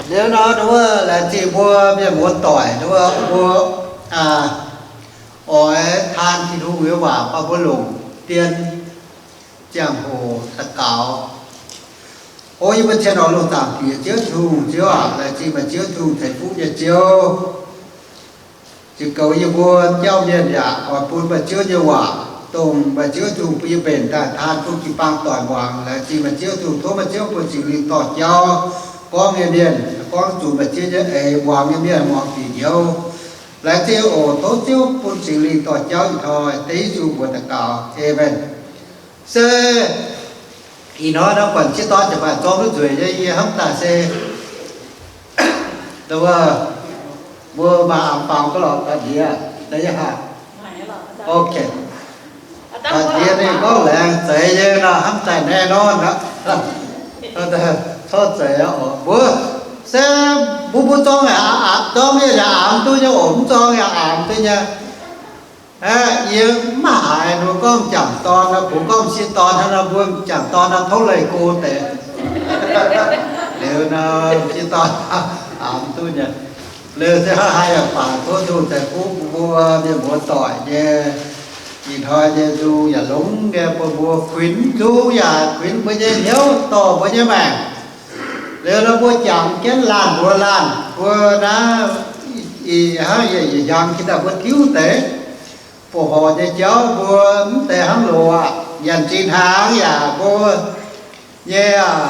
Liuz nor, nduov, laengz zingh mbuo mienh muoz-doic, nduov, mbuo oix taan Tin-Hungh nyei waac bun mbuo longc dien ziangh hoc daux gaux. O yie mbuo cien oix longc zaangc Diex Ziouv Tin-Hungh. Ziouv aac, laengz zingh meih Ziouv Tin-Hungh, ceix fuqv nyei Ziouv. Ziouc goux yie mbuo jauv mienh yaac oix bun meih Ziouv nyei waac, dongh meih Ziouv Tin-Hungh bun yie mbenc daaih taan bun jiu-baang doic muangx. Laengz zingh meih Ziouv Tin-Hungh, tov meih Ziouv bun Singx Lingh dorh jauv gorngv nyei mienh, gorngv zuqc meih Ziouv nyei eix, muangx nyei mienh muangx bieqc hnyouv. Laengz zingh oc. Tov Ziouv bun Singx Lingh dorh jauv ih hnoi. Dengv Yesu mbuox daux gaux, aamen. Se ih hnoi nor, buatc sieqv dorn ziouc maaih zorng duqv nzueic nyei. Yie hnamv daaih se, mbuo maaih angx faaux ga'lorqc daaih ndiev, daaih yie haic. Ok. Daaih ndiev ninh gorngv laengz zeix nyei nor, hnamv daaih naaiv nor, corc zeiz oc. Mbuo se mbuo, mbuo zorng yaac, zorng mienh yaac angx duqv nyei oc, mv zorng yaac angx duqv nyei. Aeqv, yie mv haiz ninh mbuo gorngv m'jangc dorn nor, kungx gorngv m'sieqv dorn hnangv nor, mbuo m'jangc dorn nor tov leih go deix. Liuz nor, m'sieqv dorn angx duqv nyei. Liuz se hnangv haaix yaac baac tov Tin-Hungh ceix fuqv bun mbuo mienh muoz-doic nyei. Ih hnoi nyei nzung yaac longx nyei, bun mbuo kuinx nzung yaac kuinx mbuo nyei hnyouv, dorh mbuo nyei maengc. Liuz nor mbuo jangx jienv laanh mbuox laanh, mbuo naaiv, ih, ih, hnangv yie, yie hiam jiex daaih mbuo diuv deix, buoz-horc nyei jauv mbuo mv deix hnangv loz aqv. Nyanc zinh hnaangx yaac mbuo nyei, aa,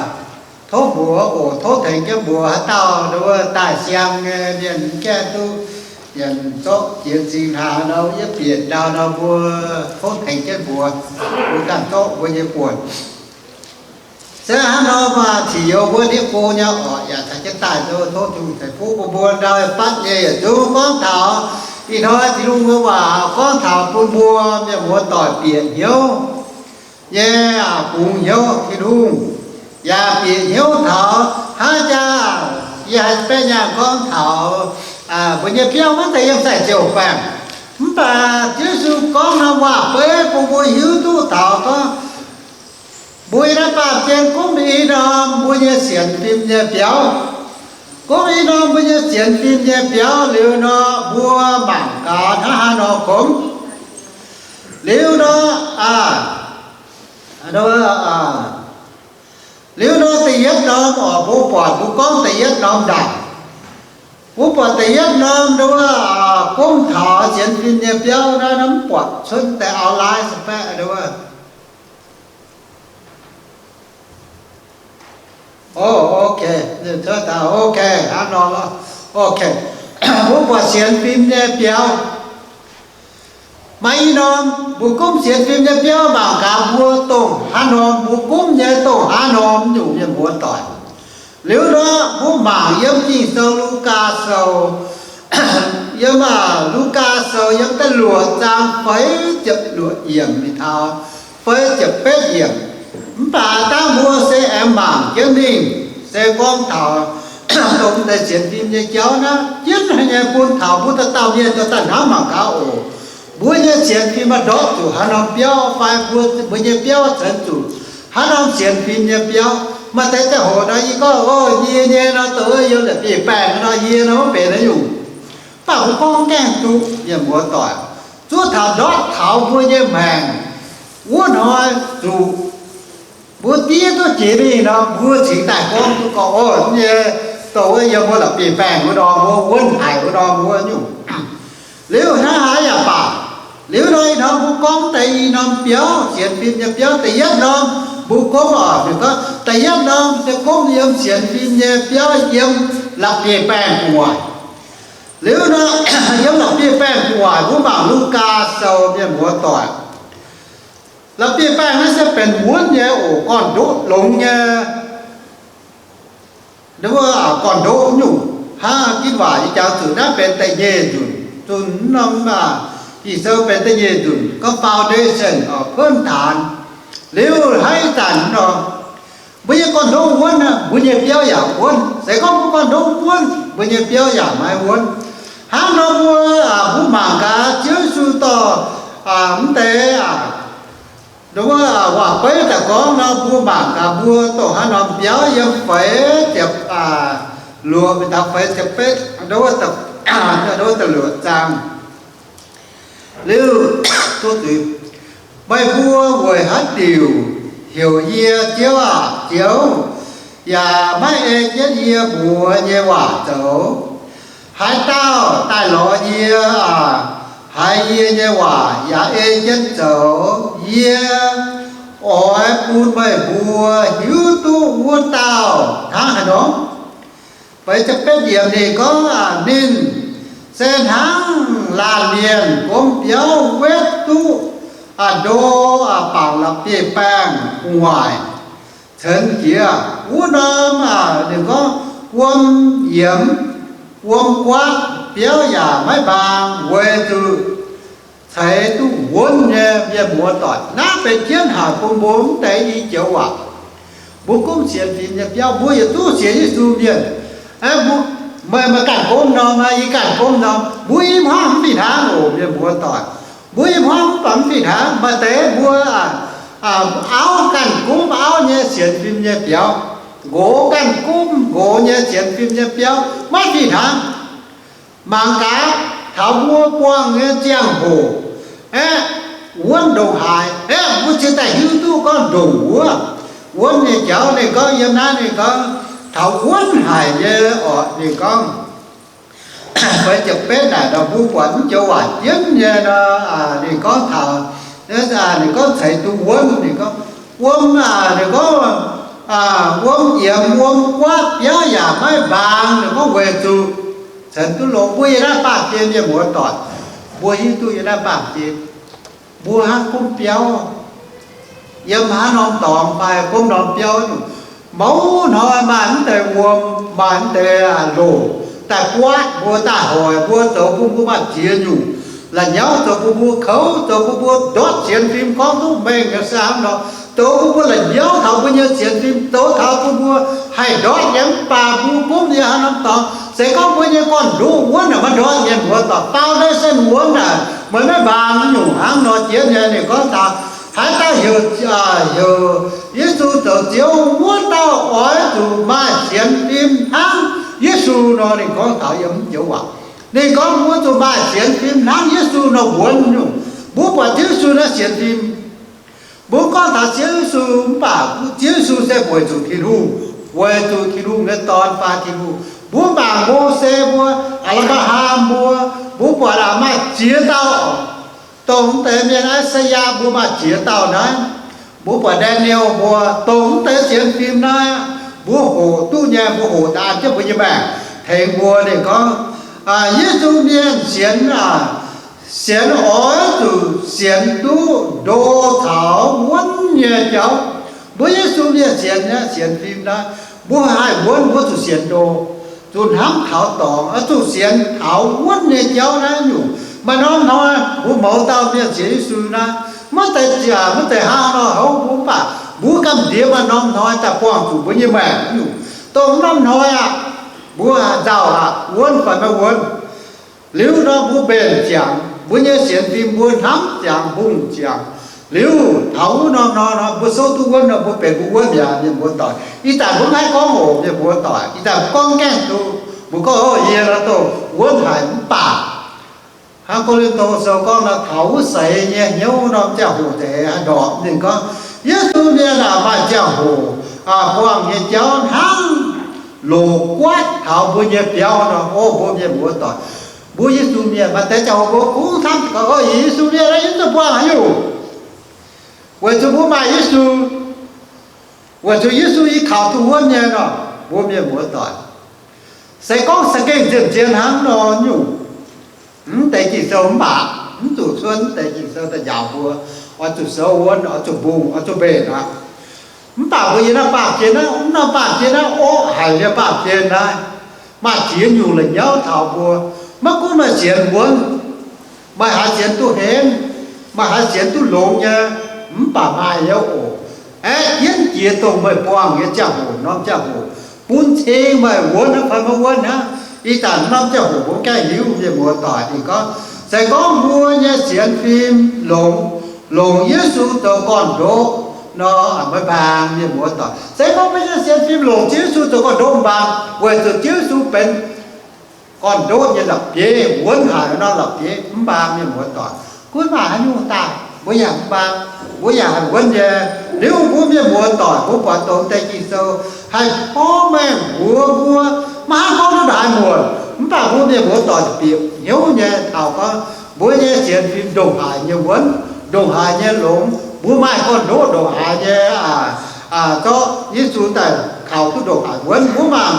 tov mbuox oc, tov tengx jienv mbuox haaix dauh nduov daaih siang nyei mienh mv gaengh duqv nyanc zorqv jiex zinh hnaangx nor, yie bieqc ndau nor mbuo tov tengx jienv mbuox, mbuo ganh zorqv mbuo nyei buonc. Se hnangv nor, maaih cingx youz mbuo ndiev go nyei oc, yaac caux jienv daaih nduov, tov Tin-Hungh ceix fuqv bun mbuo ndau fatv nyei yietc zungv gorngv taux ih hnoi Tin-Hungh nyei waac, gorngv taux bun mbuo mienh muoz-doic bieqc hnyouv nyei, aa, bungx hnyouv Tin-Hungh, yaac bieqc hnyouv taux hnangv jaa, yie haiz baeqv nyaanh gorngv taux, aa, mbuo nyei biauv maiv zeiz yiem sai-ziouc baengh. Mv baac Ziouv Yesu gorngv norm waac-beiv bun mbuo hiuv duqv taux gorngv, mbuo yiem naaiv baamh gen gomv i norm mbuo nyei sienx fim nyei biauv. Gomv i norm mbuo nyei sienx fim nyei biauv liuz nor, mbuo mangc gaax hnangv haaix nor gomv. Liuz nor, aa, liuz nor da'yietv norm oc, mbuo buatc, mbuo gorngv da'yietv norm ndaangc. Mbuo buatc da'yietv norm nduov, aa, gomv taux sienx fim nyei biauv naaiv, mv buatc cuotv deix outline se baeqv nduov. O, ok. Ok, hnangv nor. Ok. Mbuo buatc sienx fim nyei biauv. Maaih i norm, mbuo gomv sienx fim nyei biauv mangc gaax mbuo dongh haaix norm, mbuo gomv nyei dongh haaix norm nyungc mienh muoz-doic. Liuz nor, mbuo mangc yiem Ging-Sou Lugaa Sou, yiem, aa, Lugaa Sou yiem da'luoqc zaang feix ziepc luoqc yiemc mingh taux feix ziepc betv yiemc. Mv baac dangh mbuo se aengx mangc jienv mingh, se gorngv taux dongh deix sienx fim nyei jauv naaiv, jienv haic nyei bun taux mbuo dauh dauh mienh dauh dauh hnamv mangc gaax oc. Mbuo nyei sienx fim maaih ndortv zuqc haaix norm biauv fai mbuo, mbuo nyei biauv cenx zuqc haaix norm sienx fim nyei biauv. Maaih deix ziangh hoc nor, yie gorngv, o, yie nyei nor, dongh wuov yiem la'bieiv-baengh nor, yie nor mv benx naaiv nyungc. Mv baac mbuo gorngv gaengh duqv mienh muoz-doic, zuov taux ndortv taux mbuo nyei maengc wuov hnoi zuqc mbuo diev duqv jiex mingh nor, mbuo cingx daaih gorngv duqv gorngv, o, nyei, dongh wuov yiem mbuo la'bieiv-baengh wuov norm, mbuo wuonv haic wuov norm wuov nyungc. Liuz hnangv haaix yaac baac, liuz nor ih hnoi mbuo gorngv deix i norm biauv, sienx fim nyei biauv da'yietv norm, mbuo gorngv oc, ninh gorngv da'yietv norm se gorngv yiem sienx fim nyei biauv yiem la'bieiv-baengh gu'nguaaic. Liuz nor, yiem la'bieiv-baengh gu'nguaaic mbuo mangc Lugaa Sou mienh muoz-doic. La'bieiv-baengh naaiv se benx wuonv nyei oc, gorn-ndoqv longx nyei. Nduov, gorn-ndoqv nyungc. Hnangv ginv waac yie jangx zuqc naaiv benx da'nyeic nzunc, zunh norm, aa, Ging-Sou benx da'nyeic nzunc, gorngv foundation, aa, พื้นฐาน. Liuz haaix zanc nor, mbuo nyei gorn-ndoqv wuonv, mbuo nyei biauv yaac wuonv. Se gorngv mbuo gorn-ndoqv wuonv, mbuo nyei biauv yaac maiv wuonv. Hnangv nor mbuo, aa, mbuo mangc gaax Ziouv Yesu dorh, aa, mv deix, aa, nduov, aa, waac-beiv daaih gorngv nor, mbuo mangc gaax mbuo dongh haaix norm biauv yiem feix ziepc, aa, luoqc, da'feix ziepc betv, da'luoqc zaang. Liuz, meih mbuo weic haaix diuc heuc yie, Ziouv aah, Ziouv, yaac maiv ei jienv yie mbuox nyei waac zoux? Haaix dauh daaih lorz yie aah, haiz yie nyei waac yaac ei jienv zoux, yie oix bun meih mbuo hiuv duqv wuov dauh hnangv haaix nor. Feix ziepc betv yiemc ninh gorngv, ninh se hnangv laanh mienh gomv biauv wetv duqv ndo, bangc la'bieiv baengh gu'nguaaic, ceix jiez wuov norm, ninh gorngv, wuom yiemx, wuom guaatv, biauv yaac maiv mbaang, weic zuqc ceix duqv wuonv nyei. Mienh muoz-doic, naaiv benx jienv haic bun mbuo mv deix i joux waac. Mbuo gomv sienx fim nyei biauv, mbuo yietc zungv sienx Yesu mienh, meih, meih ganh gomv norm, yie ganh gomv norm, mbuo i hmuangv mv fih hnangv oc, mienh muoz-doic. Mbuo i hmuangv mv baac mv fih hnangv. Maaih deix mbuo auv ganh gomv auv nyei sienx fim nyei biauv, nqox ganh gomv nqox nyei sienx fim nyei biauv, maiv fih hnangv. Mangc gaax, taux mbuo buangh nyei ziangh hoc aeqv, wuonv ndongc haaix aeqv, mbuo cingx daaih hiuv duqv gorngv ndongc wuov. Wuonv nyei jauv ninh gorngv yiem naaiv ninh gorngv taux wuonv haic nyei orqc. Ninh gorngv, feix ziepc betv naaic nor mbuo buatc mv joux waac jienv nyei nor, ninh gorngv taux, ninh gorngv ceix duqv wuonv, ninh gorngv wuom, ninh gorngv wuom yiemx wuom guaatv biauv yaac maiv mbaang, ninh gorngv weic zuqc ceix duqv longx. Mbuo yiem naaiv baamh gen mienh muoz-doic, mbuo hiuv duqv yiem naaiv baamh gen mbuo hnangv gomv biauv, yiem haaix norm dorngx fai gomv norm biauv nyungc, mouz hnoi maaih mv deix wuom, maaih mv deix loc daaih guaatv mbuo, daaih hoic mbuo, zoux bun mbuo maaih ziex nyungc la'nyauv, zoux bun mbuo koux, zoux bun mbuo ndortv sienx fim gorngv duqv mengh nyei se hnangv nor, zoux bun mbuo la'nyauv taux mbuo nyei sienx fim, zoux taux bun mbuo haih ndortv nyei. Mv baac mbuo gomv yiem haaix norm dorngx, se gorngv mbuo nyei gorn-ndoqv wuonv naaic maiv ndortv, mienh muoz-doic, foundation wuonv naaic meih maiv mbaang nyungc hnangv nor jienv nyei. Ninh gorngv taux haaix dauh heuc, heuc Yesu zoux Ziouv, wuov dauh oix zuqc maaih sienx fim hnangv Yesu nor. Ninh gorngv taux yiem mv joux waac, ninh gorngv mbuo zuqc maaih sienx fim hnangv Yesu nor wuonv nyungc. Mbuo buatc Ziouv Yesu naaiv sienx fim, mbuo gorngv taux Ziouv Yesu, mv baac Ziouv Yesu se weic zuqc Tin-Hungh, weic zuqc Tin-Hungh nyei Dorn fai Tin-Hungh. Mbuo mangc Mose mbuo, Apc^laa^ham mbuo, mbuo buatc maaih ziex dauh, dongh mv deix mienh, I^saa^yaa mbuo maaih ziex dauh naaiv. Mbuo buatc Ndaa^ni^eel mbuo, dongh mv deix sienx fim naaiv, mbuo hoqc duqv nyei, mbuo hoqc daaih an jienv mbuo nyei maengc tengx mbuo. Ninh gorngv, Yesu mienh sienx, sienx oix zuqc sienx duqv ndo caux wuonv nyei jauv. Mbuo Yesu mienh sienx naaiv, sienx fim naaiv, mbuo haih wuonv, mbuo zuqc sienx ndo, zuqc hnamv taux dorngx, zuqc sienx taux wuonv nyei jauv naaiv nyungc. Maaih norm hnoi mbuo mouz dauh mienh sienx Yesu naaiv, maiv zeiz, maiv zeiz hnangv nor houv mbuo, mv baac mbuo gamh nziex maaih norm hnoi daaih buangh zuqc mbuo nyei maengc nyungc. Dongh norm hnoi aqv, mbuo nzauh aqv, wuonv fai maiv wuonv. Liuz nor mbuo mbenc ziangx, mbuo nyei sienx fim mbuo hnamv ziangx, mbungh ziangx. Liuz taux wuov norm hnoi nor mbuo souv duqv wuonv nor mbuo benx mbuo wuonv mi'aqv, mienh muoz-doic. Ih zanc mbuo maiv gorngv oc, mienh muoz-doic. Ih zanc gorngv gaengh duqv, mbuo gorngv, Ov, yie nor dongh wuonv haic, mv baac hnangv Ko^lin^to Sou gorngv nor, taux wuov seix nyei hnyouv norm ziangh hoc nzengc haih ndorpc. Ninh gorngv, Yesu mienh aah, maaih ziangh hoc buangh nyei jauv hnangv loc guaatv taux mbuo nyei biauv nor. Ov, mbuo mienh muoz-doic, mbuo Yesu mienh maaih deix ziangh hoc mbuo kungx camv, Ov, Yesu mienh naaiv, yie zuqc buangh haaix nyungc? Weic zuqc mbuo maaih Yesu, weic zuqc Yesu i kaux duqv wuonv nyei nor, mbuo mienh muoz-doic. Se gorngv za'gengh zien-zien hnangv nor nyungc, mv deix Ging-Sou mv baac mv zuqc cuotv mv deix Ging-Sou daaih njaaux mbuo, oix zuqc souv wuonv, oix zuqc mbungh, oix zuqc mbenc aqv. Mv baac mbuo yiem naaiv baamh gen naaiv, mv norm baamh gen naaiv, orqv haic nyei baamh gen naaiv, maaih ziex nyungc la'nyauv taux mbuo. Maiv gunv meih sienx wuonv, meih haiz sienx duqv henv, meih haiz sienx duqv longx nyei, mv baac maaih nyei oc. Aeqv, jienv jiex dongh meih buangh nyei ziangh hoc, norm ziangh hoc, bun cing meih wuonv hnangv fai maiv wuonv hnangv. Ih zanc norm ziangh hoc mbuo gaengh hiuv, mienh muoz-doic, ninh gorngv, se gorngv mbuo nyei sienx fim longx, longc Yesu zoux gorn-ndoqv, nor, maiv baang mienh muoz doic. Se gorngv mbuo nyei sienx fim longc Ziouv Yesu zoux gorn-ndoqv mv baac, weic zuqc Ziouv Yesu benx gorn-ndoqv nyei la'bieiv, wuonv haic nor la'bieiv, mv baac mienh muoz doic, gunv maaih haaix nyungc daaih mbuo yaac mv baac, mbuo yaac haih wuonv nyei. Liuz mbuo mienh muoz doic, mbuo buatc dongh deix Ging-Sou haih porv mengh mbuox mbuo, maiv haih gorngv ndongc haaix muonc, mv baac mbuo mienh muoz doic bieqc hnyouv nyei taux gorngv mbuo nyei sienx fim ndongc haaix nyei wuonv, ndongc haaix nyei longx, mbuo maaih gorn-ndoqv ndongc haaix nyei, zorqv Yesu daaih kaux duqv ndongc haaix wuonv. Mbuo mangc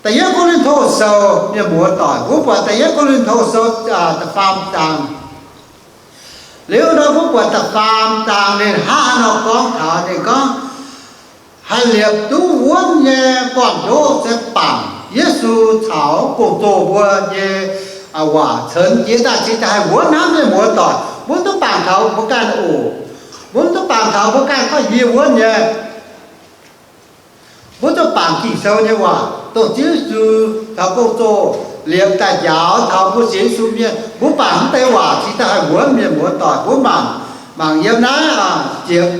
Da'yietv Ko^lin^to Sou, mienh muoz doic, mbuo buatc Da'yietv Ko^lin^to Sou da'faam zaang. Liuz nor mbuo buatc da'faam zaang ninh hnangv haaix nor gorngv taux, ninh gorngv, haih liepc duqv wuonv nyei gorn-ndoqv se bangc Yesu caux gong-zoh mbuo nyei waac ceix jiez daaih cingx daaih haih wuonv hnangv, mienh muoz doic. Mbuo duqv bangc taux mbuo ganh oc. Mbuo duqv bangc taux mbuo ganh gorngv yie wuonv nyei. Mbuo duqv bangc Ging-Sou nyei waac, dongh Ziouv Yesu caux gong-zoh liepc daaih njaaux taux mbuo sienx Yesu mienh. Mbuo bangc mv deix waac cingx daaih haih wuonv, mienh muoz doic. Mbuo mangc, mangc yiem naaiv ziepc,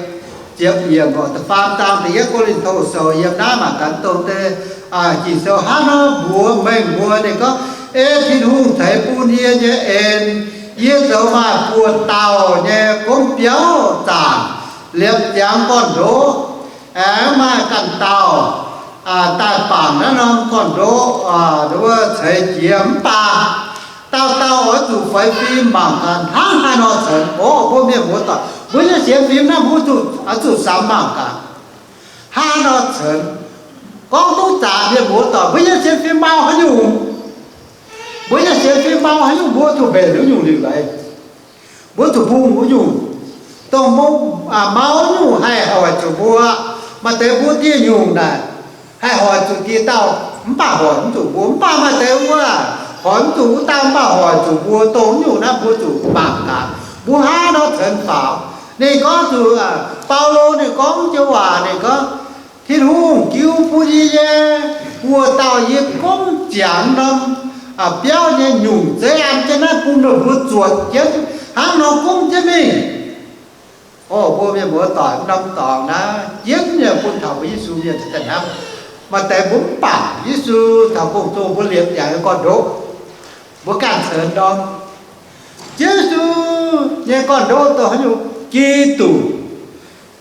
ziepc yiemc, da'faam zaang Da'yietv Ko^lin^to Sou, yiem naaiv mangc gaax dongh deix Ging-Sou hnangv nor mbuox mengh mbuo. Ninh gorngv, ei Tin-Hungh ceix bun yie nyei en, yie zoux maaih buoz-dauh nyei gomv biauv zaangc, liepc ziangx gorn-ndoqv. Aengx maaih ganh dauh daaih bangc naaiv norm gorn-ndoqv, wuov ceix jiez mv baac dauh dauh oix zuqc feix fim mangc gaax hnangv haaix nor ceix. Orv, mbuo mienh muoz doic, mbuo nyei sienx fim naaiv mbuo zuqc, zuqc samx mangc gaax hnangv haaix nor ceix. Gorngv duqv zanc mienh muoz doic, mbuo nyei sienx fim mau haaix nyungc, mbuo nyei sienx fim mau haaix nyungc, mbuo zuqc mbenc wuov nyungc liuc leiz. Mbuo zuqc mbungh wuov nyungc. Dongh mbuo mau nyungc haih hoic zuqc mbuo. Maaih deix mbuo dieh nyungc naaic haih hoic zuqc dieh dauh, mv baac hoic mv zuqc mbuo. Mv baac maaih deix wuov, hoic mv zuqc wuov dauh, mv baac hoic zuqc mbuo. Dongh wuov nyungc naaiv mbuo zuqc mangc gaax mbuo hnangv haaix nor ceix faaux. Ninh gorngv zuqc, Baulo ninh gorngv joux waac, ninh gorngv, Tin-Hungh jiu bun yie nyei buoz-dauh yie gomv ziangx norm biauv nyei nyungc zeiv an jienv naaiv bun meih mbuo zuotc jienv hnangv nor gomv jienv mingh. Orv, mbuo mienh muoz doic, norm dorngx naaiv jienv nyei bun taux mbuo Yesu mienh daaih hnamv. Maaih deix mbuo mv bangc Yesu taux gong-zoh mbuo liepc ziangx nyei gorn-ndoqv, mbuo ganh ceix norm Ziouv Yesu nyei gorn-ndoqv dongh haaix nyungc? Giduc.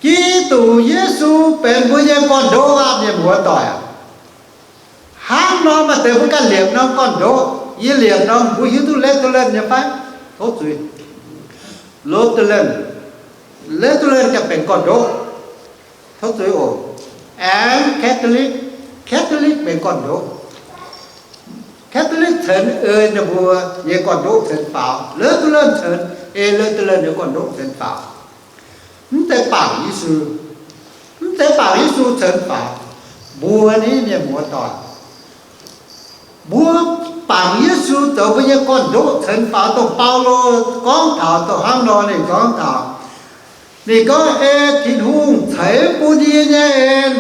Giduc Yesu benx mbuo nyei gorn-ndoqv aqv, mienh muoz doic aac. Hnangv nor maaih deix mbuo ganh liepc norm gorn-ndoqv, yie liepc norm mbuo hiuv duqv Lutherans nyei fai? Tov zuiz. Lutherans, Lutherans ganh benx gorn-ndoqv. Tov zuiz oc. Aengx Catholic, Catholic benx gorn-ndoqv. Catholic ceix ei ninh mbuo nyei gorn-ndoqv ceix faaux. Lutherans ceix ei Lutherans nyei gorn-ndoqv ceix faaux. Mv zeiz bangc Yesu, mv zeiz bangc Yesu ceix faaux. Mbuo ni mienh muoz doic, mbuo bangc Yesu zoux mbuo nyei gorn-ndoqv ceix faaux, dongh Baulo gorngv taux, dongh hnangv nor ninh gorngv taux. Ninh gorngv, ei Tin-Hungh ceix bun yie nyei en,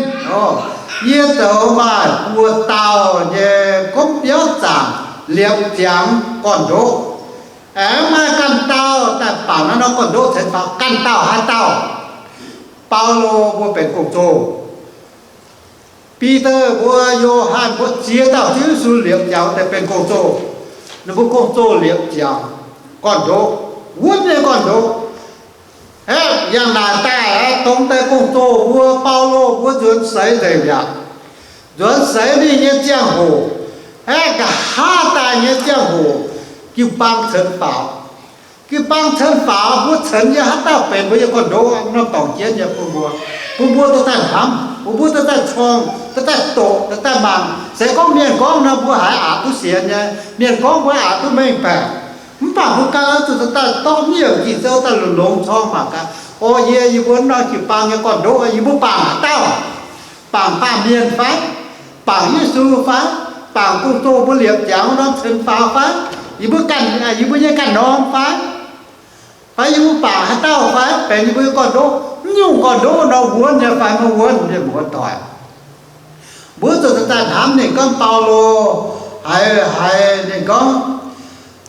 yie zoux maaih buoz-dauh nyei gomv biauv zaangc liepc ziangx gorn-ndoqv. Aengx maaih ganh dauh daaih bangc naaiv norm gorn-ndoqv ceix faaux. Ganh dauh haaix dauh? Baulo mbuo benx gong-zoh. Bide mbuo, Yo^han mbuo, ziex dauh Ziouv Yesu liepc ziangx daaih benx gong-zoh. Ninh mbuo gong-zoh liepc ziangx gorn-ndoqv, wuonv nyei gorn-ndoqv. Aeqv, yangh naaic daaih aeqv, dongh deix gong-zoh mbuo, Baulo mbuo nzuonx seix nzengc mi'aqv. Nzuonx seix mingh nyei ziangh hoc, aeqv, nqa'haav daaih nyei ziangh hoc, jiu-baang ceix faaux. Jiu-baang ceix faaux, mbuo ceix nyei haaix dauh benx mbuo nyei gorn-ndoqv? Norm dorngx jienv nyei bun mbuo, bun mbuo dorh daaih hnamv, bun mbuo dorh daaih corng, dorh daaih doqc, dorh daaih mangc. Se gorngv mienh gorngv nor, mbuo haiz aqc duqv sienx nyei. Mienh gorngv mbuo aqc duqv mengh baeqc. Mv baac mbuo ganh oix zuqc dorh daaih dorh miev Ging-Sou daaih longx-longx corng mangc gaax. O, yie, yie mbuo norm jiu-baang nyei gorn-ndoqv, yie mbuo bangc haaix dauh? Bangc baamh mienh fai? Bangc Yesu fai? Bangc gong-zoh mbuo liepc ziangx norm ceix faaux fai? Yie mbuo ganh, yie mbuo nyei ganh norm fai? Fai yie mbuo bangc haaix dauh fai? Benx yie mbuo nyei gorn-ndoqv, mv nyungc gorn-ndoqv nor wuonv nyei fai maiv wuonv, mienh muoz doic? Mbuo zuqc daaih hnamv ninh gorngv, Baulo haiz, haiz ninh gorngv,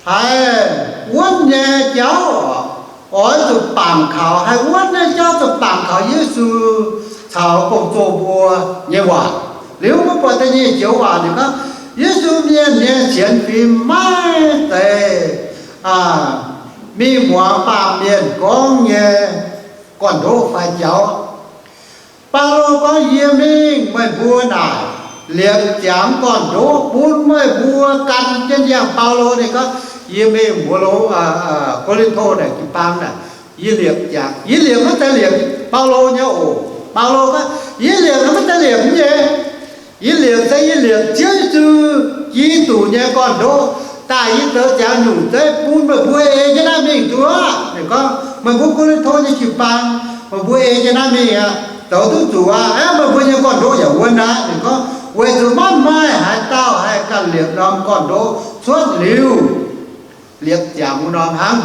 haiz wuonv nyei jauv oc, oix zuqc bangc kaux, haih wuonv naaiv jauv zuqc bangc kaux Yesu caux gong-zoh mbuo nyei waac. Liuz mbuo buatc da'nyeic joux waac ninh gorngv, Yesu mienh nyei sienx fim maiv zeiz mingh muangx baamh mienh gorngv nyei gorn-ndoqv fai jauv. Baulo gorngv, Yie mingh meih mbuo naaic liepc ziangx gorn-ndoqv bun meih mbuo gan jienv yangh. Baulo ninh gorngv, Yie mingh mbuox lo, Ko^lin^to naaic jiu-baang naaic, yie liepc ziangx. Yie liepc maiv zeiz liepc Baulo nyei oc. Baulo gorngv, Yie liepc maiv zeiz liepc nyei. Yie liepc se yie liepc Ziouv Yesu Giduc nyei gorn-ndoqv daaih yie zoux ziangx nyungc zeiv bun meih mbuo ei jienv naaiv mingh duqv. Ninh gorngv, Meih mbuo Ko^lin^to nyei jiu-baang, meih mbuo ei jienv naaiv mingh aqv, zoux duqv zuqc aqv. Aeqv, meih mbuo nyei gorn-ndoqv yaac wuonv aqv. Ninh gorngv, Weic zuqc maiv maaih haaix dauh haih ganh liepc norm gorn-ndoqv cuotv liuz liepc ziangx wuov norm hnangv.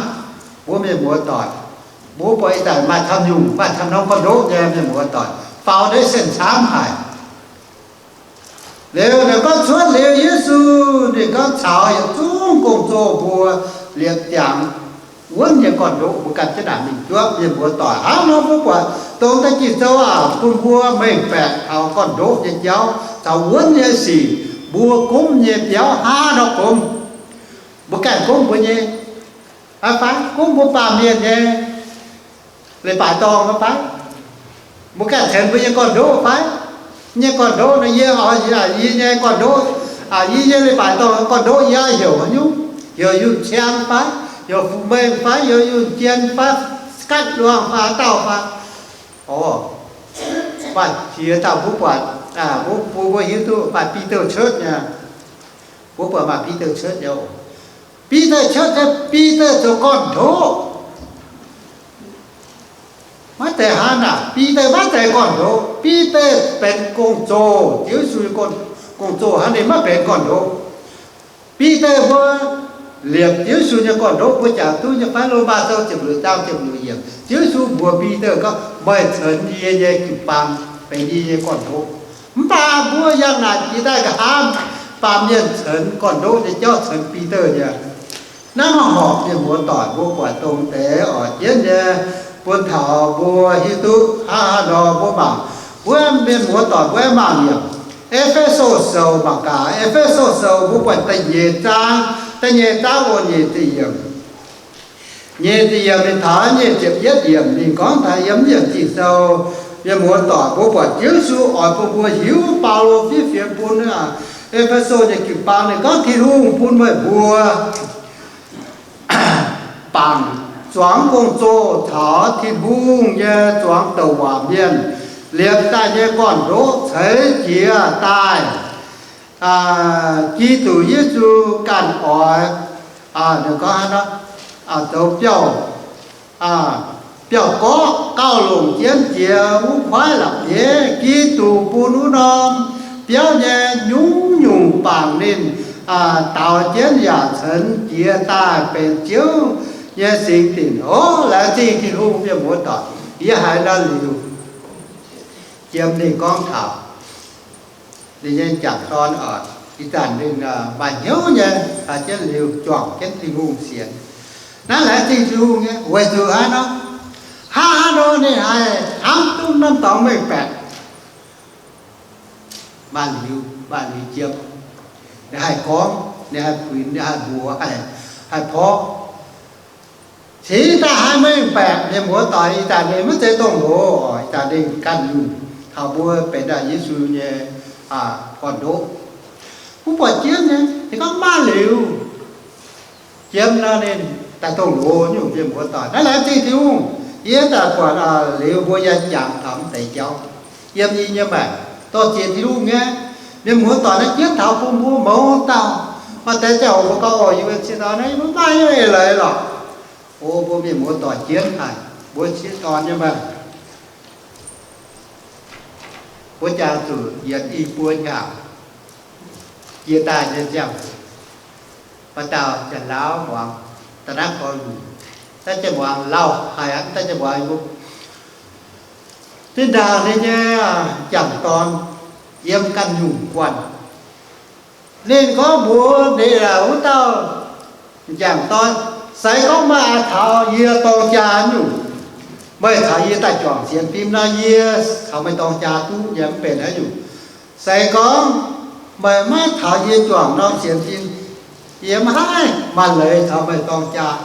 Mbuo mienh muoz-doic, mbuo buatc ih zanc maaih camv nyungc, maaih camv norm gorn-ndoqv nyei mienh muoz-doic, foundation camv haic. Liuz ninh gorngv cuotv liuz Yesu, ninh gorngv caux yietc zungv gong-zoh mbuo liepc ziangx wuonv nyei gorn-ndoqv mbuo ganh jienv naaic mingh juov. Mienh muoz-doic, hnangv nor mbuo buatc dongh da'jiex zoux aac, bun mbuo mengh baeqc taux gorn-ndoqv nyei jauv caux wuonv nyei sic, mbuo gomv nyei biauv hnangv nor gomv. Mbuo ganh gomv mbuo nyei fai gomv mbuo baamh mienh nyei leiz-baaix dorngh fai? Mbuo ganh ceix mbuo nyei gorn-ndoqv fai? Nyei gorn-ndoqv nor, yie, yie nyei gorn-ndoqv, yie nyei leiz-baaix dorngh gorn-ndoqv yie heuc haaix nyungc? Heuc yunh ciang fai? Heuc fu'mengh fai? Heuc yunh jien fai? Gatv luangh fai? Dauh fai? Orv, maaih ziex dauh mbuo buatc, mbuo, mbuo hiuv duqv maaih Peter Church nyei. Mbuo buatc maaih Peter Church nyei oc. Peter Church nyei, Peter zoux gorn-ndoqv. Maiv zeiz hnangv naaic, Bide maiv zeiz gorn-ndoqv. Bide benx gong-zoh, Ziouv Yesu nyei gong-zoh hnangv, ninh maiv benx gorn-ndoqv. Bide mbuo liepc Ziouv Yesu nyei gorn-ndoqv, mbuo jangx duqv nyei fai? Lomaa Sou ziepc luoqc zaang ziepc luoqc yiemc, Ziouv Yesu mbuox Bide gorngv, Meih ceix yie nyei jiu-baang benx yie nyei gorn-ndoqv. Mv baac mbuo yangh naaic jiex daaih nqa'haav, baamh mienh ceix gorn-ndoqv nyei jauv ceix Bide nyei. Naaiv maaih horpc mienh muoz-doic, mbuo buatc dongh deix oix jienv nyei, bun taux mbuo hiuv duqv hnangv haaix nor mbuo mangc. Mbuo mienh muoz-doic mbuo aengx mangc yiem E^fe^so Sou, mangc gaax E^fe^so Sou mbuo buatc da'nyeic zaang, da'nyeic zaang oc, nyeic ziepc yiemc. Nyeic ziepc yiemc mingh taux nyeic ziepc yietv yiemc, ninh gorngv taux yiem yiemc Ging-Sou, mienh muoz-doic, mbuo buatc Ziouv Yesu oix bun mbuo hiuv, Baulo fiev fienx bun E^fe^so nyei jiu-baang, ninh gorngv, Tin-Hungh bun meih mbuo bangc zuangx gong-zoh caux Tin-Hungh nyei zuangx douc waac mienh liepc daaih nyei gorn-ndoqv ceix jiez daaih Giduc Yesu ganh oix, ninh gorngv hnangv nor, zoux biauv, biauv-gorqv gauh longc jienv jiex wuov kuaaiv la'bieiv. Giduc bun wuov norm biauv nyei nyungc-nyungc bangc ninh daaux jienv yaac ceix jiez daaih benx Ziouv nyei singx dinc. Ov, laengz zingh Tin-Hungh, mienh muoz-doic. Yie haiz nor liuz, jiem ninh gorngv taux ninh nyei m'jangc dorn oc, ih zanc ninh maaih hnyouv nyei, caux jienv liuz juangc jienv Tin-Hungh sienx. Naaiv laengz zingh Tin-Hungh nyei, weic zuqc haaix nor? Hnangv haaix nor ninh haih hnamv duqv norm dorngx mengh baeqc? Maaih liuz, maaih liuz jiem, ninh haih gorngv, ninh haih puix, ninh haih mbuox, haih porv. Cingx daaih haih mengh baeqc, mienh muoz-doic, ih zanc ninh maiv zeiz dongh loz oc, ih zanc ninh ganh nyungc taux mbuo benx daaih Yesu nyei gorn-ndoqv. Mbuo buatc jienv nyei, ninh gorngv maaih liuz jiem nor, ninh daaih dongh loz nyungc, mienh muoz-doic. Naaiv laengz zingh Tin-Hungh, yie daaih buatc liuz mbuo yaac jangx taux mv deix jauv. Yiem yie nyei maengc dorh ziex Tin-Hungh nyei, mienh muoz-doic, naaiv jienv taux bun mbuo mouz dauh. Maaih deix ziangh hoc mbuo gorngv, Ov, yie mbuo ciev dorn naaiv, yie mbuo maiv eix leiz lorqc. O, mbuo mienh muoz-doic jienv haic, mbuo ciev dorn nyei maengc, mbuo jangx zuqc yietc i buo hnyangx jiex daaih nyei ziangh hoc, maaih dauh janx-laauv muangx da'naaiv gorx-youz, daaih janx muangx lauh haic aqv, daaih janx muangx, zinh ndaangc ninh nyei m'jangc dorn yiem ganh nyungc guanh. Ninh gorngv mbuox ninh wuov dauh m'jangc dorn, Se gorngv meih taux yie dorng jaa nyungc, meih caux yie daaih juangc sienx fim nor, yie caux meih dorng jaa duqv nyei, mv benx haaix nyungc. Se gorngv meih maiv taux yie juangc norm sienx fim, yie maiv haih maaih leiz caux meih dorng jaa.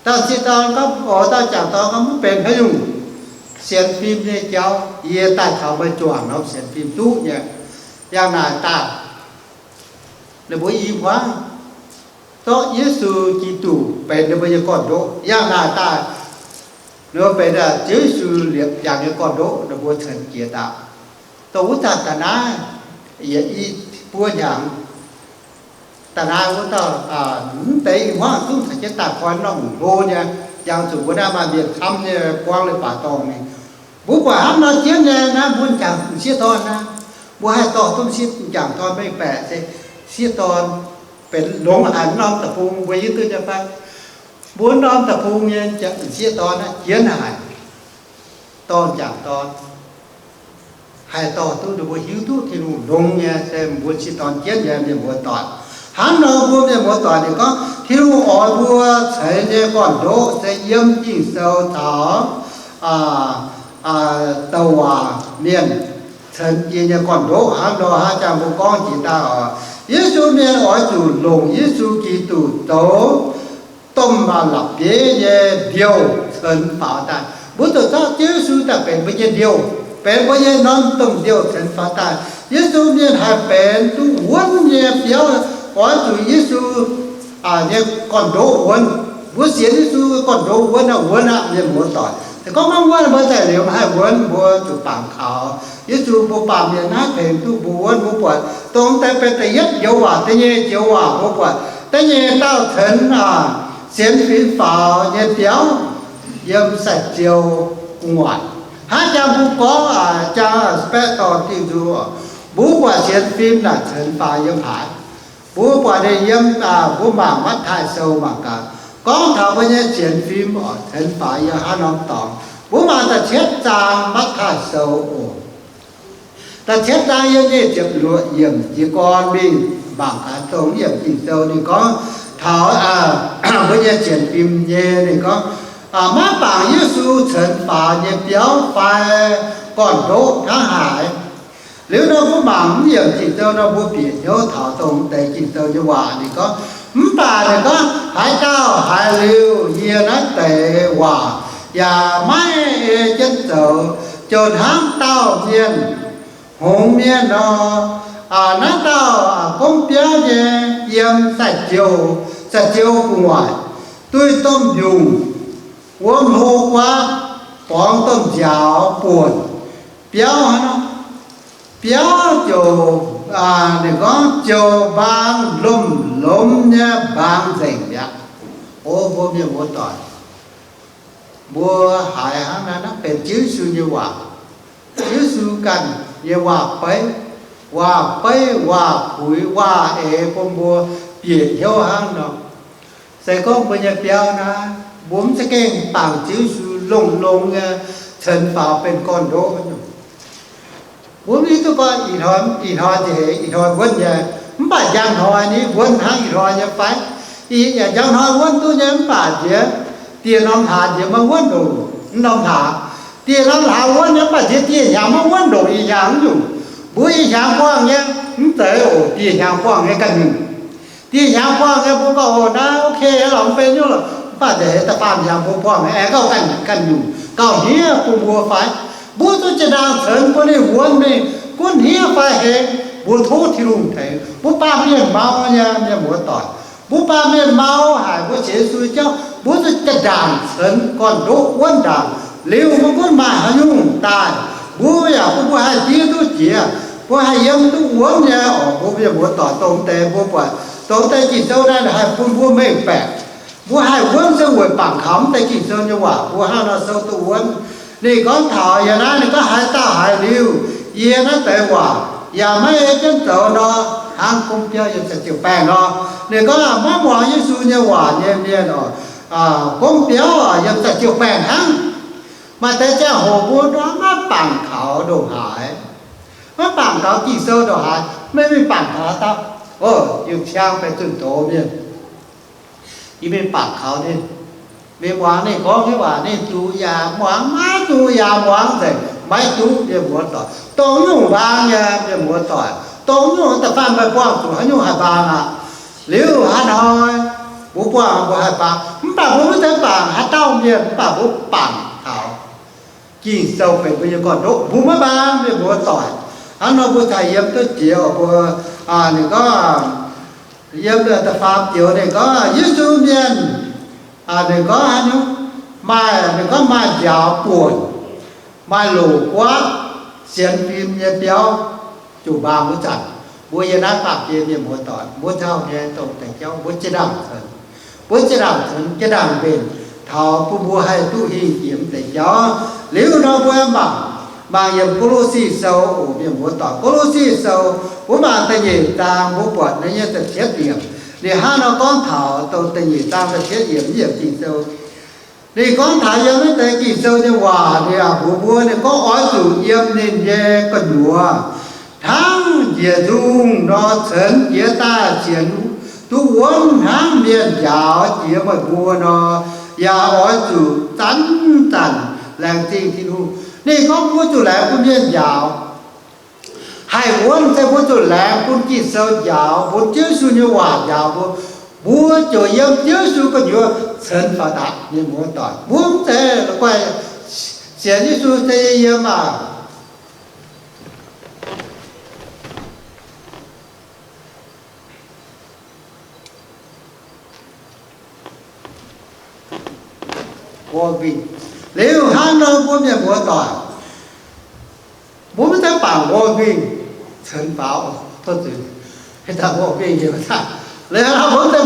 Dauh sieqv dorn gorngv, oix dauh jangc dorn gorngv, mv benx haaix nyungc. Sienx fim nyei jauv yie daaih caux meih juangc norm sienx fim duqv nyei. Yangh naaic daaih ninh mbuo i hmuangv, zorqv Yesu Giduc benx ninh mbuo nyei gorn-ndoqv. Yangh naaic daaih ninh mbuo benx Ziouv Yesu liepc jangx nyei gorn-ndoqv, ninh mbuo ceix jiez daaih. Dongh wuov zanc da'naaiv yietc i buo hnyangx, da'naaiv wuov dauh, mv deix i hmuangv zungv caux jienv daaih koi norm hlo nyei, yangh zuqc mbuo naaiv maaih mienh camv nyei buangv leiz-baaix dorngh mingh. Mbuo buatc hnangv nor jienv nyei naaiv, mbuo m'jangc m'sieqv dorn naaiv, mbuo haih dorh duqv m'sieqv m'jangc dorn mengh baeqc se sieqv dorn benx longx haic. Mv norm deic-bung mbuo hiuv duqv nyei fai? Mbuo norm deic-bung nyei m'sieqv dorn naaiv jienv haic, dorh m'jangc dorn haih dorh duqv ninh mbuo hiuv duqv Tin-Hungh longx nyei, se mbuo sieqv dorn jienv nyei mienh muoz-doic. Hnangv nor mbuo mienh muoz-doic ninh gorngv Tin-Hungh oix mbuo ceix nyei gorn-ndoqv se yiem Ging-Sou caux douc waac mienh ceix jiez nyei gorn-ndoqv. Hnangv nor hnangv jangx mbuo gorngv jiex daaih oc, Yesu mienh oix zuqc longc Yesu Giduc zoux domh la'bieiv nyei ndiouh ceix faaux daaih. Mbuo zuqc zorqv Ziouv Yesu daaih benx mbuo nyei ndiouh, benx mbuo nyei norm domh ndiouh ceix faaux daaih. Yesu mienh haih benx duqv wuonv nyei biauv, oix zuqc Yesu nyei gorn-ndoqv wuonv. Mbuo sienx Yesu gorn-ndoqv wuonv aqv, wuonv aqv, mienh muoz-doic. Se gorngv maiv wuonv, mbuo daaih liuz maiv haih wuonv, mbuo zuqc bangc kaux Yesu. Mbuo baamh mienh naaiv tengx duqv mbuo wuonv. Mbuo buatc dongh deix benx da'yietv joux waac, da'nyeic joux waac, mbuo buatc da'nyeic dauh ceix sienx fim faaux nyei biauv yiem sai-ziou gu'nguaaic. Hnangv jangx mbuo gorngv, jangx spectacle Ging-Sou, mbuo buatc sienx fim naaic ceix faaux yiem haaix? Mbuo buatc ninh yiem, mbuo mangc Matv^taai Sou mangc gaax, gorngv taux mbuo nyei sienx fim oc ceix faaux yiem haaix norm dorngx. Mbuo mangc da'cietv zaang Matv^taai Sou oc. Da'cietv zaang yiem nyic ziepc luoqc yiemc jiez gorn mingh mangc gaax dongh yiemc Ging-Sou ninh gorngv taux mbuo nyei sienx fim nyei. Ninh gorngv, maiv bangc Yesu ceix faaux nyei biauv fai gorn-ndoqv hnangv haaix. Liuz nor mbuo mangc mv yiemc Ging-Sou nor mbuo bieqc hnyouv taux dongh deix Ging-Sou nyei waac. Ninh gorngv, mv baac ninh gorngv, haaix dauh haiz liuz yie naaiv deix waac yaac maiv ei jienv zoux, ziouc hnangv dauh mienh hngongx mienh nor, naaiv dauh gomv biauv nyei yiem sai-ziou, sai-ziou gu'nguaaic, duih domh mbiungc, wuom hlo guaav, borngz domh nziaaux buonc, biauv hnangv nor, biauv ziouc, ninh gorngv ziouc mbaang lomh lomh nyei mbaang nzengc mi'aqv. O mbuo mienh muoz-doic, mbuo haiz hnangv naaiv, naaiv benx Ziouv Yesu nyei waac. Ziouv Yesu ganh nyei waac-beiv, waac-beiv, waac-puix, waac-eix bun mbuo bieqc hnyouv hnangv nor. Se gorngv mbuo nyei biauv naaiv, mbuo mv za'gengh bangc Ziouv Yesu longx-longx nyei ceix faaux benx gorn-ndoqv nyungc. Mbuo mv hiuv duqv gorngv ih hnoi, ih hnoi nzeic, ih hnoi wuonv nyei, mv baac njang hnoi ni wuonv hnangv ih hnoi nyei fai? Ih yaac njang hnoi wuonv duqv nyei, mv baac nziex dieh norm hlaax nziex maiv wuonv ndongc norm hlaax. Dieh norm hlaax wuonv nyei, mv baac nziex dieh hnyangx maiv wuonv ndongc ih hnyangx nyungc. Mbuo ih hnyangx buangh nyei, mv zeiz oc, dieh hnyangx buangh nyei ganh nyungc. Dieh hnyangx buangh nyei mbuo gorngv, oc, naaiv ok lorqc, mv benx nyungc lorqc, mv baac nziex da'faam hnyangx mbuo buangh nyei aengx gauh ganh, ganh nyungc, gauh hniev bun mbuo fai? Mbuo zuqc jiex ndaangc ceix bun ninh wuonv mingh, gunv hniev fai hengx, mbuo tov Tin-Hungh tengx. Mbuo baamh mienh mau nyei mienh muoz-doic, mbuo baamh mienh mau haic, mbuo sienx Yesu jauv, mbuo zuqc jiex ndaangc ceix gorn-ndoqv wuonv ndaangc. Liuz mbuo gunv maaih haaix nyungc daaih, mbuo yaac bun mbuo haih diev duqv jiex, mbuo haih yiem duqv wuonv nyei oc. Mbuo mienh muoz-doic, dongh deix mbuo buatc dongh deix Ging-Sou naaiv haih bun mbuo mengh baeqc. Mbuo haih wuonv se weic bangc kaux mv deix Ging-Sou nyei waac, mbuo hnangv nor sou duqv wuonv. Ninh gorngv taux yiem naaiv, ninh gorngv, haaix dauh haiz liuz yie naaiv deix waac yaac maiv ei jienv zoux nor, hnangv gomv biauv yiem sai-ziou baengh nor. Ninh gorngv maiv muangx Yesu nyei waac nyei mienh oc, gomv biauv yiem sai-ziou baengh hnangv. Maaih deix ziangh hoc mbuo nor maiv bangc kaux ndongc haaix, maiv bangc kaux Ging-Sou ndongc haaix, maiv mingh bangc kaux haaix dauh. O, yiuc ciang baeqc zunh doz mienh. Yie mingh bangc kaux ninh. Mingh muangx ninh gorngv nyei waac, ninh zuqc yaac muangx, maiv zuqc yaac muangx nzengc, maiv duqv, mienh muoz-doic. Dongh nyungc mbaang nyei, mienh muoz-doic. Dongh nyungc da'faanh meih buangh zuqc haaix nyungc haih mbaang aqv. Liuz haaix hnoi mbuo buangh mbuo haih mbaang, mv baac mbuo maiv zeiz bangc haaix dauh mienh, mv baac mbuo bangc taux Ging-Sou benx mbuo nyei gorn-ndoqv, mbuo maiv mbaang, mienh muoz-doic. Hnangv nor mbuo caux yiem duqv jiex oc, mbuo, ninh gorngv, yiem da'faam joux ninh gorngv, Yesu mienh, ninh gorngv haaix nyungc, maaih, ninh gorngv maaih njaaux buonc, maaih loc guaatv sienx fim nyei biauv, zuqc mbaang wuov zanc. Mbuo yiem naaiv baamh gen mienh muoz-doic, mbuo caux nyei dongh deix jauv mbuo zinh ndaangc cunx, mbuo zinh ndaangc cunx, zinh ndaangc mbenc taux bun mbuo haih duqv hingh jiex mv deix jauv. Liuz nor mbuo mangc, mangc yiem Ko^lo^si Sou oc, mienh muoz-doic. Ko^lo^si Sou, mbuo mangc da'nyeic zaang, mbuo buatc naaiv nyei da'cietv yiemc. Ninh hnangv nor gorngv taux dongh da'nyeic zaang da'cietv yiemc, yiemc Ging-Sou. Ninh gorngv taux yiem naaiv deix Ging-Sou nyei waac, ninh mbuox mbuo, ninh gorngv, oix zuqc yiem ninh nyei gu'nyuoz hnangv njiec nzungh nor, cenx jiez daaih sienx duqv wuonv hnangv mienh njaaux jiex meih mbuo nor, yaac oix zuqc zanc-zanc laengz zingh Tin-Hungh. Ninh gorngv mbuo zuqc laengz bun mienh njaaux. Haih wuonv se mbuo zuqc laengz bun Ging-Sou njaaux, bun Ziouv Yesu nyei waac njaaux mbuo. Mbuo ziouc yiem Ziouv Yesu gu'nyuoz cenx faaux daaih, mienh muoz-doic. Mbuo mv zeiz la'guaih sienx Yesu se yiem maah! Liuz hnangv nor mbuo mienh muoz-doic, mbuo maiv zeiz bangc World Wing cenx faaux, tov zuiz, mbuo maiv zeiz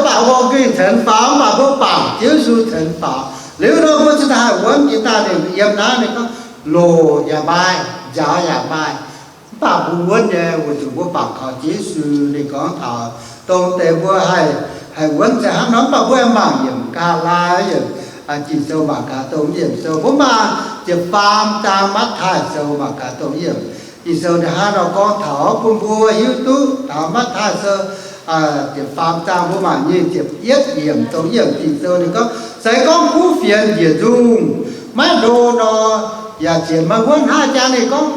bangc World Wing cenx faaux, mv baac mbuo bangc Ziouv Yesu cenx faaux. Liuz nor mbuo cingx daaih haih wuonv jiex daaih. Ninh yiem naaiv ninh gorngv, loc yaac maaih, njaaux yaac maaih, mv baac mbuo wuonv nyei weic zuqc mbuo bangc kaux Ziouv Yesu. Ninh gorngv taux dongh deix mbuo haih, haih wuonv se hnangv nor. Mv baac mbuo aengx mangc yiem Gaa^laa^, yiem Ging-Sou mangc gaax dongh yiemc sou, mbuo mangc ziepc faam zaang Matv^taai Sou mangc gaax dongh yiemc Ging-Sou ninh hnangv nor gorngv taux bun mbuo hiuv duqv taux Matv^taai Sou ziepc faam zaang, mbuo mangc nyic ziepc yietv yiemc dongh yiemc Ging-Sou ninh gorngv, se gorngv kuv fienx njiec nzungh maiv ndo nor, yaac sienx maiv wuonv. Hnangv jangx ninh gorngv,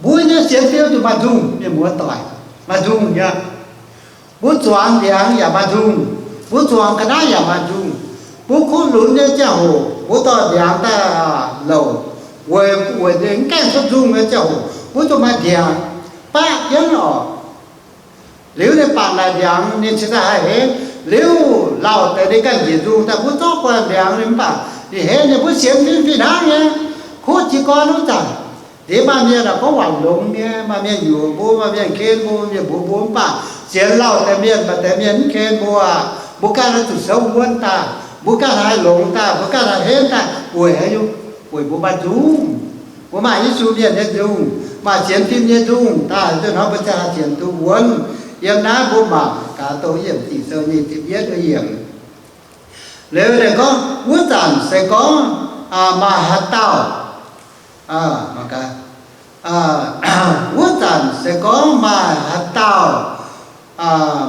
mbuo nyei sienx fim zuqc maaih nzungh, mienh muoz-doic, maaih nzungh nyei. Mbuo zuangx ndiangx yaac maaih nzungh, mbuo zuangx ga'naaiv yaac maaih nzungh. Mbuo kuv lunx nyei ziangh hoc, mbuo dorh ndiangx daaih louc, weic, weic ninh mv gaengh cuotv nzungh nyei ziangh hoc, mbuo zuqc maaih ndiangx baqv jienv oc. Liuz ninh bangc naaic ndiangx, ninh cingx daaih haih henv. Liuz lauh deix ninh ganh njiec nzungh daaih, mbuo zorqv guanh ndiangx ninh mv baac ninh henv nyei. Mbuo sienx fim fih hnangv nyei. Kuv jiez gorn wuov zanc, ndiev maaih mienh aah, gorngv wangc longx nyei, maaih mienh yuoqc mbuo, maaih mienh ken mbuo, mienh mbuox mbuo, mv baac sienx lauh deix mienh, maaih deix mienh mv ken mbuo aqv. Mbuo ganh oix zuqc souv wuonv daaih, mbuo ganh haih longx daaih, mbuo ganh haih henv daaih. Weic haaix nyungc? Weic mbuo maaih nzungh. Mbuo maaih Yesu mienh nyei nzungh, maaih sienx fim nyei nzungh daaih, zuov hnoi mbuo ziouc haih sienx duqv wuonv. Yiem naaiv mbuo mangc gaax dongh yiemc Ging-Sou nyic ziepc yietv yiemc. Liuz ninh gorngv, wuov zanc se gorngv maaih haaix dauh, wuov zanc se gorngv maaih haaix dauh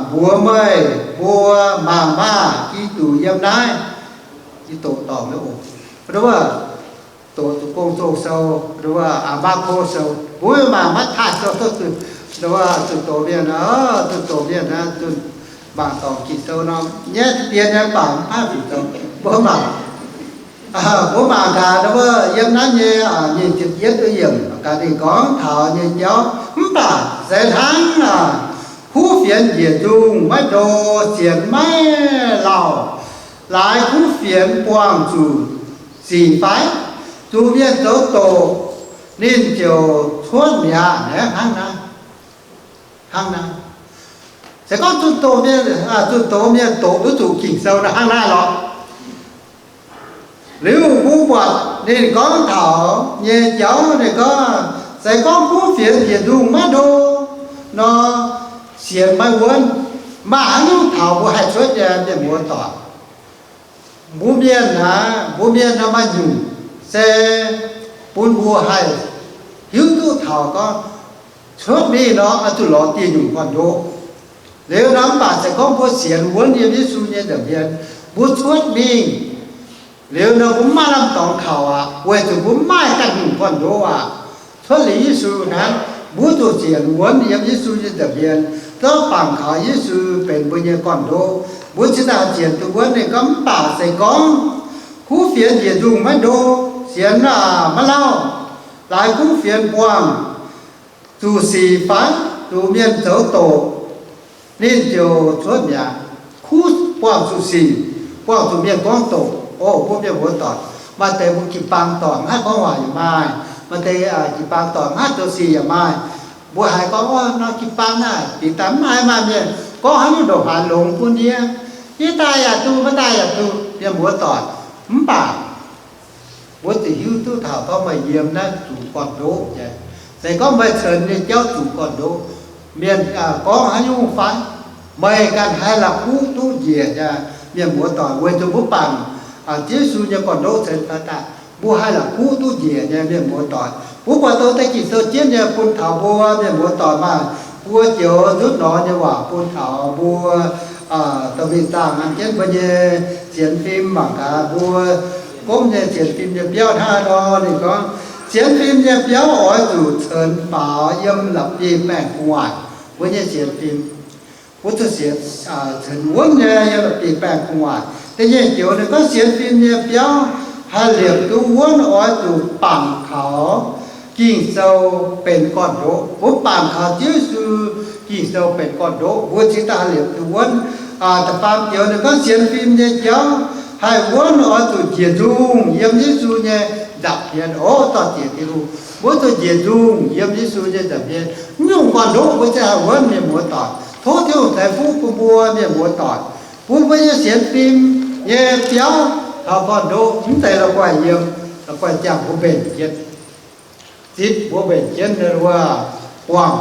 mbuox meih mbuo mangc maah! Giduc yiem naaiv. Giduc dorngc nyei oc. Doqc Gong Sou sou, Maako sou, mbuo mangc Matv^taai Sou, zuqc doqc mienh, zuqc doqc mienh, zuqc mangc dorngc Ging-Sou nor, nyaiv dien nyei bangc mv haih zuqc doqc. Mbuo mangc, mbuo mangc gaax wuov yiem naaiv nyei nyic ziepc yietv yiemc gaax ninh gorngv taux nyei jauv, mv baac se hnangv kuv fienx njiec nzungh maiv ndo, sienx maiv lauh, laaix kuv fienx buangh zuqc sic fai? Zuqc mienh zoux doqc, ninh ziouc cuotv mi'aqv. Hnangv naaiv, hnangv naaiv. Se gorngv zunh doqc mienh, zunh doqc mienh doqc duqv zuqc Ging-Sou naaiv hnangv naaiv lorqc. Liuz mbuo buatc ninh gorngv taux nyei jauv, ninh gorngv, se gorngv kuv fienx njiec nzungh maiv ndo nor, sienx maiv wuonv. Maaih haaix nyungc taux mbuo haih cuotv nyei, mienh muoz-doic? Mbuo mienh aqv, mbuo mienh nor maaih nyungc se bun mbuo haih hiuv duqv taux gorngv cuotv mingh nor oix zuqc lorz dieh nyungc gorn-ndoqv. Liuz nor mv baac se gorngv mbuo sienx wuonv yiem Yesu nyei nza'hmien, Mbuo cuotv mingh liuz nor, mbuo mv maaih lamh dorngx kaux aqv, weic zuqc mbuo mv maaih ganh nyungc gorn-ndoqv aqv. Cuotv liuz Yesu hnangv, mbuo zuqc sienx wuonv yiem Yesu nyei nza'hmien, zorqv bangc kaux Yesu benx mbuo nyei gorn-ndoqv, mbuo cingx daaih sienx duqv wuonv. Ninh gorngv, mv baac se gorngv kuv fienx njiec nzungh maiv ndo, sienx maiv lauh, laaix kuv fienx buangh zuqc sic fai zuqc mienh zoux doqc, ninh ziouc cuotv mi'aqv. Kuv buangh zuqc sic, buangh zuqc mienh gorngv doqc. O, mbuo mienh muoz-doic, maaih deix mbuo jiu-baang doic mv haih gorngv waac yaac maaih, maaih deix jiu-baang doic mv haih zoux sic yaac maaih. Mbuo haiz gorngv, o, nor jiu-baang naaic bieqc daaih mv maaih, maaih mienh gorngv haaix nyungc ndongc haaix longx bun yie, yie daaih yaac duqv, maiv daaih yaac duqv, mienh muoz-doic. Mv baac mbuo zuqc hiuv duqv taux gorngv meih yiem naaiv zuqc gorn-ndoqv nyei. Se gorngv meih ceix nyei jauv zuqc gorn-ndoqv, mienh gorngv haaix nyungc fai, meih ganh haih la'kuqv duqv njiec nyei, mienh muoz-doic. Weic zuqc mbuo bangc Yesu nyei gorn-ndoqv ceix daaih, mbuo haih la'kuqv duqv njiec nyei, mienh muoz-doic. Mbuo buatc dongh deix Ging-Sou jienv nyei bun taux mbuo mienh muoz-doic maah, buo joux nzutv nor nyei waac bun taux mbuo dorh mingh zaangh an jienv mbuo nyei sienx fim mangc gaax mbuo gomv nyei sienx fim nyei biauv hnangv haaix nor. Ninh gorngv, sienx fim nyei biauv oix zuqc ceix faaux yiem la'bieiv-baengh gu'nguaaic. Mbuo nyei sienx fim, mbuo zuqc sienx, ceix wuonv nyei yiem la'bieiv-baengh gu'nguaaic. Da'nyeic joux ninh gorngv sienx fim nyei biauv haih liepc duqv wuonv oix zuqc bangc kaux Ging-Sou benx gorn-ndoqv. Mbuo bangc kaux Ziouv Yesu Ging-Sou benx gorn-ndoqv, mbuo cingx daaih haih liepc duqv wuonv. Da'faam joux ninh gorngv sienx fim nyei jauv haih wuonv oix zuqc njiec nzungh yiem Yesu nyei nza'hmien. O, dorh zieqc Tin-Hungh, mbuo zuqc njiec nzungh yiem Yesu nyei nza'hmien. Mv nyungc gorn-ndoqv mbuo cingx haih wuonv, mienh muoz-doic. Tov Tin-Hungh ceix fuqv bun mbuo mienh muoz-doic, bun mbuo nyei sienx fim nyei biauv taux gorn-ndoqv mv zeiz la'guaih yiem, la'guaih ziangh mbuo mbenc jienv. Zipv mbuo mbenc jienv wuov buangh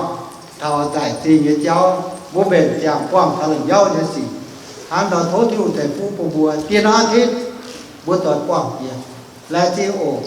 taux zaaic zingh nyei jauv, mbuo mbenc ziangh buangh taux la'nyauv nyei sic. Hnangv nor tov Tin-Hungh ceix fuqv bun mbuo. Dieh norm aa tit mbuo doix buangh jiex, laengz zingh oc.